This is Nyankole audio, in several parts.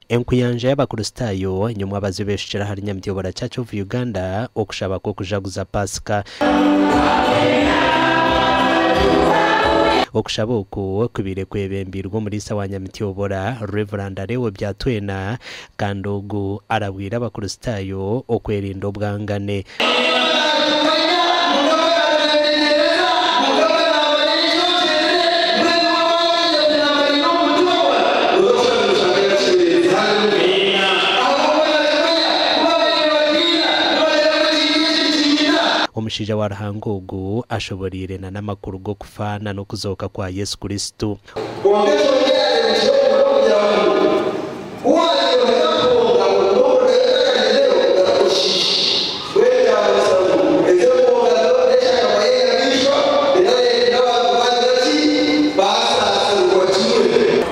Enkuyanja y'Abakristaayo nyomwabazi beeshukire ahari Nyamityobora Church of Uganda okushaba kw'okujaguza Paasika. Okushaba oku kubaire kwebembeirwe omuriisa wa Nyamityobora, Rev. Leo Byatwena kandi ogu arabwire Abakristaayo okwerinda obwangane. Omushaija wa Ruhanga ogu ashoboreire na n'amakuru g'okufa na n'okuzooka kwa Yesu Kristo. Kwonka enshonga eyaareebekire omu n'okugira ngu ku waabaire noheza kuhonga oine okurugayo otakariireyo garuka oshiishe. Mbwenu kyamanyisa ngu ezo empongano n'eshagama y'enyamaishwa birareetera abantu baagira ki? Baasaasirwa kimwe.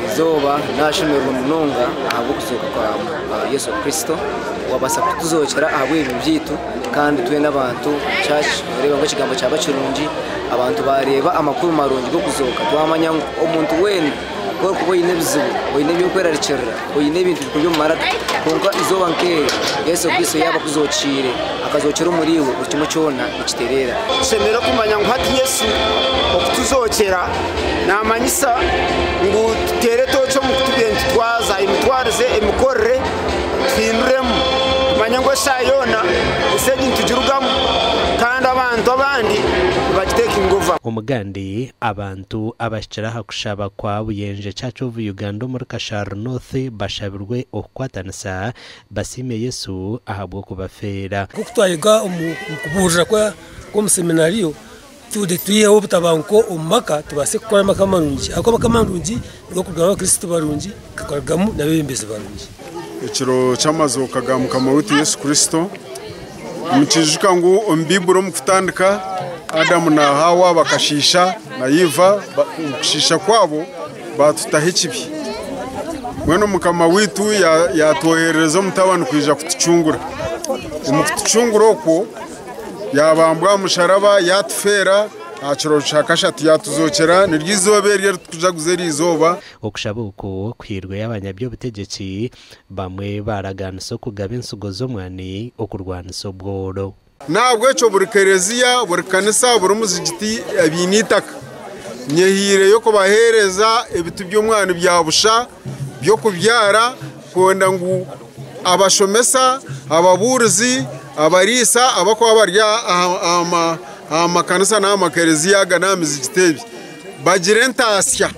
Eizooba nashemererwa munonga ahabw'okuzooka kwa Yesu Kristo owabaasa kutuzokyera ahabw'ebibi byaitu kandi twena abantu church noreeba ngu ekigambo kyaba kirungi Abantu baareeba amakuru marungi g'okuzooka, twamanya ngu omuntu weena ku orikuba oine ebizibu, oine eby'okwerarikirira, oine ebintu bikuri omu maraka, kwonka eizooba nk'eri Yesu Kristo yaaba akuzookiire, akazookera omuriiwe, buri kimwe kyona nikitereera. Tushemereire kumanya ngu hati Yesu okutuzookyera naamanyisa ngu tuteere tooki omu kutubiire nitutwaza, emitwarize, emikorere tuhinduremu, tumanye ngu eshaaha yoona ensi egi nitugirugamu kandi abantu abandi nibagitekinga ova. Omugandi, Abantu abahikire aha kushaba kwa Buyenje Church of Uganda omuri Kashari North bashabirwe okukwatanisa basiime Yesu ahabw'okubafeera. Nk'oku twayega omu kubuurira kw'omuseminariyo, Tude twiheho obutabanguko omu maka tubaase kukora amaka marungi ahakuba amaka marungi nigo kurugamu abakristo barungi gakarugamu n'abebembezi barungi. Ekiro ky'amazooka ga Mukama waitu Yesu Kristo. Nimukiijuka ngu omu Baiburi omu kutandika Adamu na Haawa bakashiisha na Eva, omu kushiisha kwabo baatutaho ekibi. Mbwenu Mukama waitu yaatwoherereza omutabani kwija kutucungura. Omu kutucungura okwo, Yaabambwa aha musharaba, yaatufeera, aha kiro kya kashatu yaatuzookyera, niryo izooba eri eritukujaguza eri izooba. Okushaba oku kuhairweyo abanyaby'obutegyeki bamwe baaragaanisa okugaba ensigo z'omwani okurwanisa obworo. N'ahabw'ekyo buri kereziya, buri kanisa, buri muzigiti ebiine eitaka, nyehaireyo kubaheereza ebiti by'omwani bya busha by'okubyara kwenda ngu abashomesa, ababuurizi, abariisa abarikuba bari aha makanisa n'aha makereziya aga n'aha mizigiti ebi bagire entaasya.